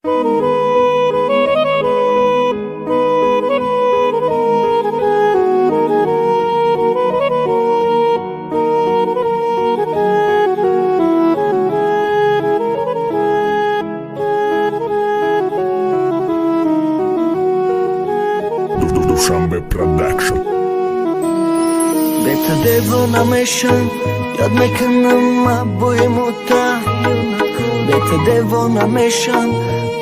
Душанбе Продакшн. Бе ту девона мешам, ёд мекунам аббои мута. Бе ту девона мешам,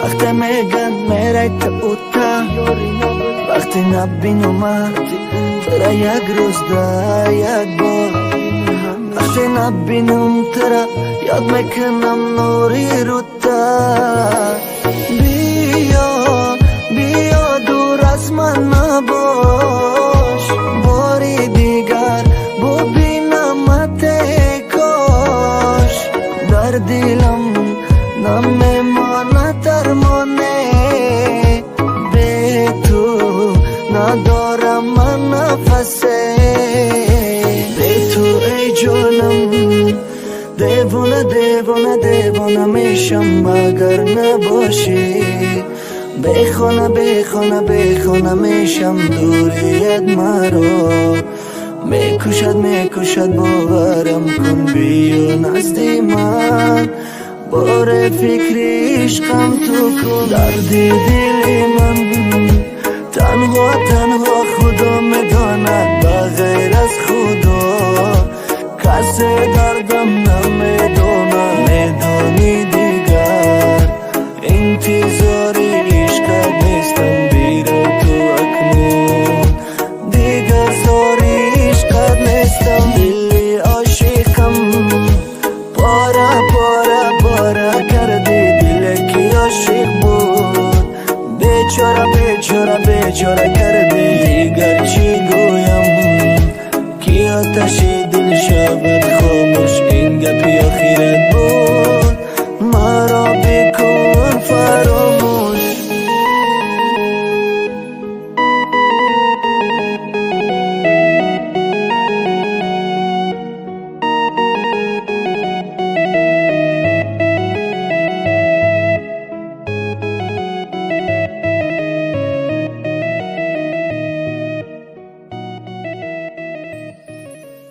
вақте меган мерай ту ута. Вақте набинумат тура як рӯз да як бор, вақте набинам тура, ёд мекунам нури рута. Биё, биё, дур аз ман набош, бори дигар бубинамате кош. Дар дилам намемонад дармоне, бе ту надорам ман нафасе. Бе ту, эй ҷонам, девона, девона, девона мешам, агар набошӣ. Бехона, бехона, бехона мешам, дурият маро мекушад, мекушад, боварам кун. Биё назди ман, боре фикри ишқам ту кун. Дарди дили ман танҳо, танҳо Худо медонад, ба ғайр аз Худо касе дардам намедонад. Медонӣ, дигар интизори ишқат нестам, бирав ту акнун, дигар зори ишқат нестам. Дили ошиқам пора, пора, пора кардӣ, диле ки ошиқ буд, бечора, бечора, бечора кардӣ. Дигар чӣ гӯям, ки оташи